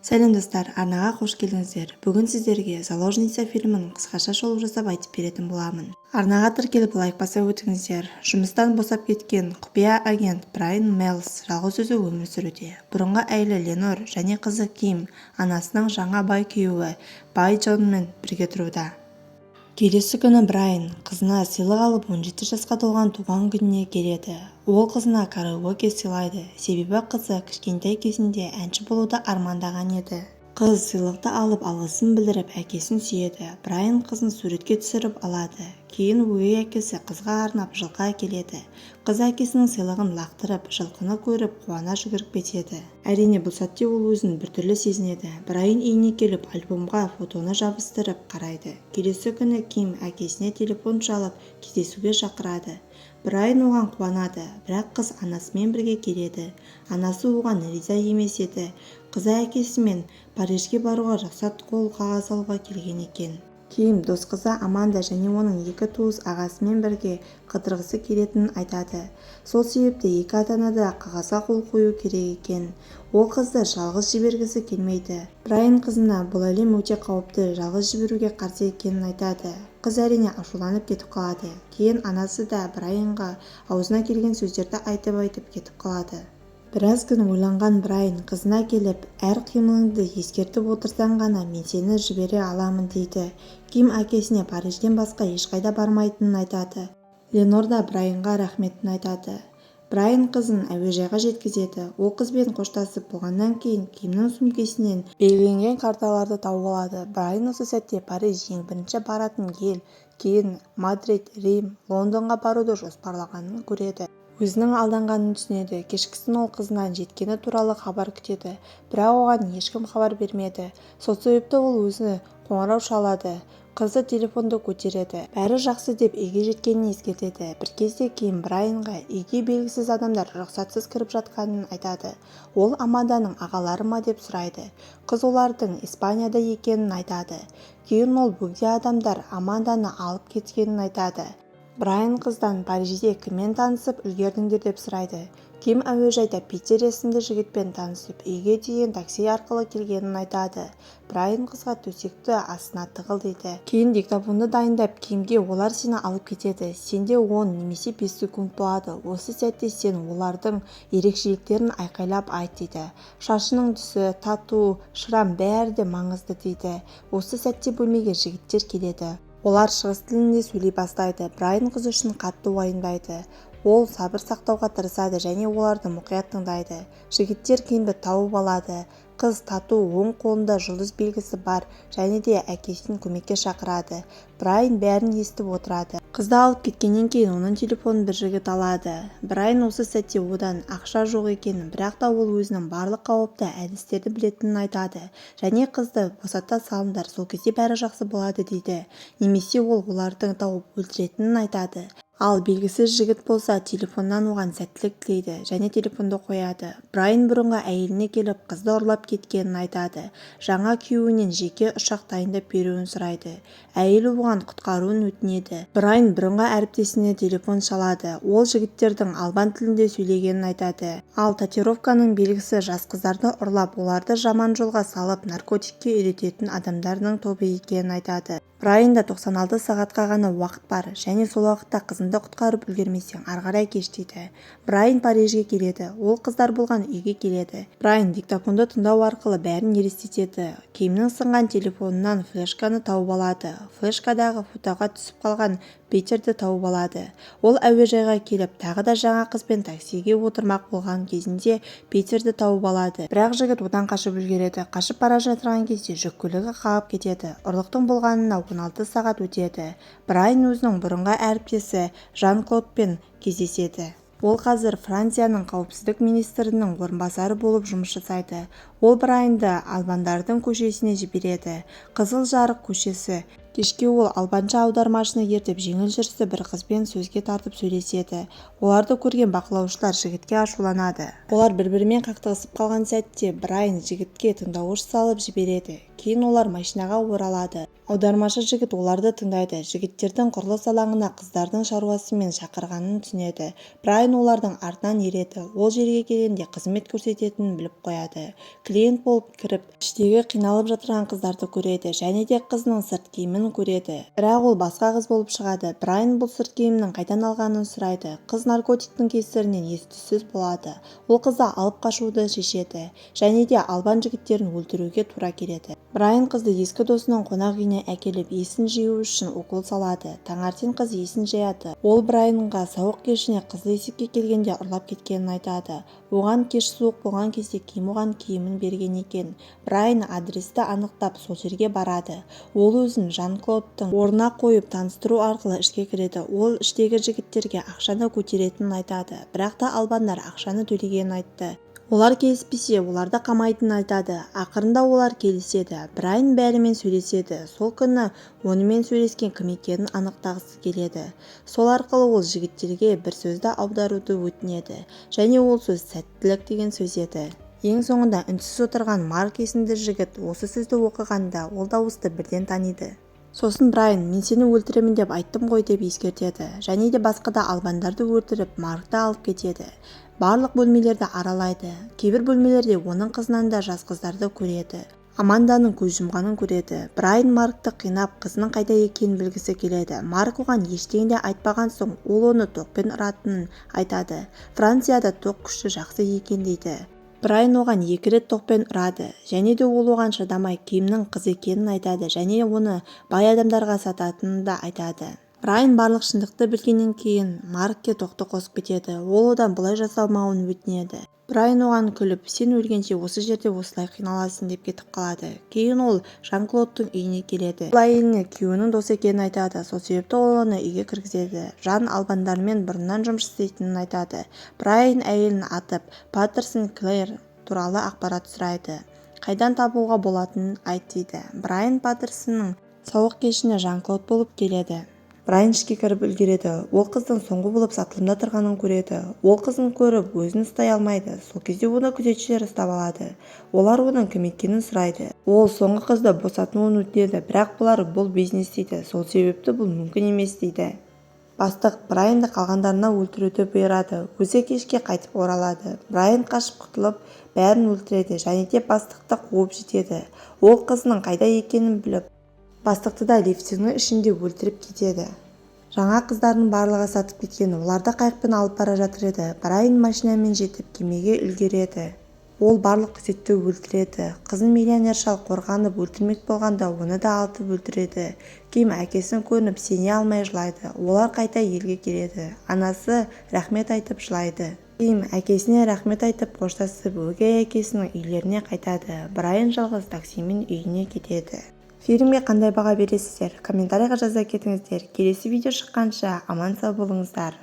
Сәлем, достар! Арнаға қош келдіңіздер! Бүгін сіздерге «Заложница» фильмін қысқаша шолу жасап, айтып беретін боламын. Арнаға тіркеліп, лайк баса өтіңіздер. Жұмыстан босап кеткен құпия агент Брайан Мэлс жалғыз өзі өмір сүруде. Бұрынғы әйелі Ленор және қызы Ким анасының жаңа бай күйеуі бай Джонмен бірге тұруда. Келесі күні Брайан қызына сыйлық алып, 17 жасқа толған туған күніне келеді. Ол қызына караоке сыйлайды, себебі қызы кішкентай кезінде әнші болуды армандаған еді. Қыз сыйлықты алып, алғысын білдіріп, әкесін сүйеді. Брайан қызын суретке түсіріп алады. Кейін өгей әкесі қызға арнап жылқы әкеледі. Қыз әкесінің сыйлығын лақтырып, жылқыны көріп, қуана жүгіріп кетеді. Әрине, бұл сәтте ол өзін біртүрлі сезінеді. Брайан үйіне келіп, альбомға фотоны жабыстырып қарайды. Келесі күні Ким әкесіне телефон шалып, кездесуге шақырады. Брайан оған қуанады, бірақ қыз анасымен бірге келеді. Анасы оған риза емес еді. Қызы әкесімен Парижге баруға рұқсат қол қағаз алуға келген екен. Ким дос қызы Аманда және оның екі туыс ағасымен бірге қыдырғысы келетінін айтады. Сол себепті екі ата-ана да қағазға қол қою керек екен. Ол қызды жалғыз жібергісі келмейді. Брайан қызына бұл әлем өте қауіпті, жалғыз жіберуге қарсы екенін айтады. Қыз, әрине, ашуланып кетіп қалады. Кейін анасы да Брайанға аузына келген сөздерді айтып-айтып кетіп қалады. Біраз күн ойланған Брайан қызына келіп, әр қимылыңды ескертіп отырсаң ғана мен сені жібере аламын дейді. Ким әкесіне Парижден басқа ешқайда бармайтынын айтады. Ленор да Брайанға рахметін айтады. Брайан қызын әуежайға жеткізеді. Ол қызбен қоштасып болғаннан кейін Кимнің сөмкесінен белгіленген карталарды тауып алады. Брайан осы сәтте Париж ең бірінші баратын ел, кейін Мадрид, Рим, Лондонға баруды жоспарлағанын көреді. Өзінің алданғанын түсінеді. Кешкісін ол қызынан жеткені туралы хабар күтеді, бірақ оған ешкім хабар бермеді. Сол себепті ол өзі қоңырау шалады. Қызы телефонды көтереді, бәрі жақсы деп, үйге жеткенін ескертеді. Бір кезде Ким Брайанға үйге белгісіз адамдар рұқсатсыз кіріп жатқанын айтады. Ол Аманданың ағалары ма деп сұрайды. Қыз олардың Испанияда екенін айтады. Кейін ол бөгде адамдар Аманданы алып кеткенін айтады. Брайан қыздан Парижде кіммен танысып үлгердіңдер деп сұрайды. Ким әуежайда Питер есімді жігітпен танысып, үйге дейін такси арқылы келгенін айтады. Брайан қызға төсекті астына тығыл дейді. Кейін диктофонды дайындап, Кимге олар сені алып кетеді, сенде 10 немесе 5 секунд болады, осы сәтте сен олардың ерекшеліктерін айқайлап айт дейді. Шашының түсі, тату, шрам, бәрі де маңызды дейді. Осы сәтте бөлмеге жігіттер келеді. Олар шығыс тілінде сөйлей бастайды. Брайан қыз үшін қатты уайымдайды. Ол сабыр сақтауға тырысады және оларды мұқият тыңдайды. Жігіттер Кимді тауып алады. Қыз тату, оң қолында жұлдыз белгісі бар және де әкесін көмекке шақырады. Брайан бәрін естіп отырады. Қызды алып кеткеннен кейін оның телефонын бір жігіт алады. Брайан осы сәтте одан ақша жоқ екенін, бірақ та ол өзінің барлық қауіпті әдістерді білетінін айтады және қызды босата салыңдар, сол кезде бәрі жақсы болады дейді немесе ол олардың тауып өлтіретінін айтады. Ал белгісіз жігіт болса, телефоннан оған сәттілік тілейді және телефонды қояды. Брайан бұрынғы әйеліне келіп, қызды ұрлап кеткенін айтады. Жаңа күйеуінен жеке ұшақ дайындап беруін сұрайды. Әйелі оған құтқаруын өтінеді. Брайан бұрынғы әріптесіне телефон шалады. Ол жігіттердің албан тілінде сөйлегенін айтады. Ал татуировканың белгісі жас қыздарды ұрлап, оларды жаман жолға салып, наркотикке үйрететін адамдардың тобы екенін айтады. Брайанда 96 сағатқа ғана уақыт бар және сол уақытта қызыңды құтқарып үлгермесең, ары қарай кеш дейді. Брайан Парижге келеді. Ол қыздар болған үйге келеді. Брайан диктофонды тыңдау арқылы бәрін елестетеді. Кимнің сынған телефонынан флешканы тауып алады. Флешкадағы фотоға түсіп қалған Питерді тауып алады. Ол әуежайға келіп, тағы да жаңа қызбен таксиге отырмақ болған кезінде Питерді тауып алады, бірақ жігіт одан қашып үлгереді. Қашып бара жатырған кезде жүк көлігі қағып кетеді. Ұрлықтың болғанына 16 сағат өтеді. Брайан өзінің бұрынғы әріптесі Жан-Клодпен кездеседі. Ол қазір Францияның қауіпсіздік министрінің орынбасары болып жұмыс жасайды. Ол Брайанды албандардың көшесіне жібереді. Қызыл жарық көшесі. Кешке ол албанша аудармашыны ертіп, жеңіл жүрісті бір қызбен сөзге тартып сөйлеседі. Оларды көрген бақылаушылар жігітке ашуланады. Олар бір-бірімен қақтығысып қалған сәтте Брайан жігітке тыңдауыш салып жібереді. Кейін олар машинаға оралады. Аудармашы жігіт оларды тыңдайды. Жігіттердің құрылыс алаңына қыздардың шаруасымен шақырғанын түсінеді. Брайан олардың артынан ереді. Ол жерге келгенде қызмет көрсететінін біліп қояды. Клиент болып кіріп, іштегі қиналып жатырған қыздарды көреді және де қызының сырт киімін көреді. Бірақ ол басқа қыз болып шығады. Брайан бұл сырт киімнің қайдан алғанын сұрайды. Қыз наркотиктің кесірінен ес-түссіз болады. Ол қызды алып қашуды шешеді және де албан жігіттерін өлтіруге тура келеді. Брайан қызды ескі досының қонақ үйіне әкеліп, есін жию үшін укол салады. Таңертең қыз есін жияды. Ол Брайанға сауық кешіне қызыл есікке келгенде ұрлап кеткенін айтады. Оған кеш суық болған кезде Ким оған киімін берген екен. Брайан адресті анықтап, сол жерге барады. Ол өзін Жан-Клодтың орнына қойып, таныстыру арқылы ішке кіреді. Ол іштегі жігіттерге ақшаны көтеретінін айтады, бірақ та албандар ақшаны төлегенін айтты. Олар келіспесе, оларды қамайтынын айтады. Ақырында олар келіседі. Брайан бәрімен сөйлеседі. Сол күні онымен сөйлескен кім екенін анықтағысы келеді. Сол арқылы ол жігіттерге бір сөзді аударуды өтінеді және ол сөз «сәттілік» деген сөз еді. Ең соңында үнсіз отырған Марк есімді жігіт осы сөзді оқығанда, ол дауысты бірден таниды. Сосын Брайан «мен сені өлтіремін деп айттым ғой» деп ескертеді және де басқа да албандарды өлтіріп, Маркты алып кетеді. Барлық бөлмелерді аралайды. Кейбір бөлмелерде оның қызынан да жас қыздарды көреді. Аманданың көз жұмғанын көреді. Брайан Маркты қинап, қызының қайда екенін білгісі келеді. Марк оған ештеңе де айтпаған соң, ол оны токпен ұратынын айтады. Францияда ток күші жақсы екен дейді. Брайан оған екі рет токпен ұрады және де ол оған шыдамай, Кимнің қыз екенін айтады және оны бай адамдарға сататынын да айтады. Брайан барлық шындықты білгеннен кейін Маркке тоқты қосып кетеді. Ол одан бұлай жасамауын өтінеді. Брайан оған күліп, «сен өлгенше осы жерде осылай қиналасың» деп кетіп қалады. Кейін ол Жан-Клодтың үйіне келеді. Ол әйеліне күйеуінің досы екенін айтады, сол себепті ол оны үйге кіргізеді. Жан албандармен бұрыннан жұмыс істейтінін айтады. Брайан әйелін атып, Паттерсон Клэр туралы ақпарат сұрайды. Қайдан табуға болатынын айт дейді. Брайан Паттерсонның сауық кешіне Жан-Клод болып келеді. Брайан ішке кіріп үлгереді. Ол қыздың соңғы болып сатылымда тұрғанын көреді. Ол қызын көріп, өзін ұстай алмайды. Сол кезде оны күзетшілер ұстап алады. Олар оның кім екенін сұрайды. Ол соңғы қызды босатуын өтінеді, бірақ бұлар «бұл бизнес» дейді, сол себепті бұл мүмкін емес дейді. Бастық Брайанды қалғандарына өлтіруді бұйырады. Өзі кешке қайтып оралады. Брайан қашып құтылып, бәрін өлтіреді және де бастықты қуып жетеді. Ол қызының қайда екенін біліп, бастықты да лифтінің ішінде өлтіріп кетеді. Жаңа қыздардың барлығы сатып кеткен, оларды қайықпен алып бара жатыр еді. Брайан машинамен жетіп, кемеге үлгереді. Ол барлық күзетті өлтіреді. Қызын миллионер шал қорғанып өлтірмек болғанда, оны да атып өлтіреді. Ким әкесін көріп, сене алмай жылайды. Олар қайта елге келеді. Анасы рахмет айтып жылайды. Ким әкесіне рахмет айтып, қоштасып, өгей әкесінің үйлеріне қайтады. Брайан жалғыз таксимен үйіне кетеді. Фильмге қандай баға бересіздер? Комментарийға жаза кетіңіздер. Келесі видео шыққанша аман-сау болыңыздар.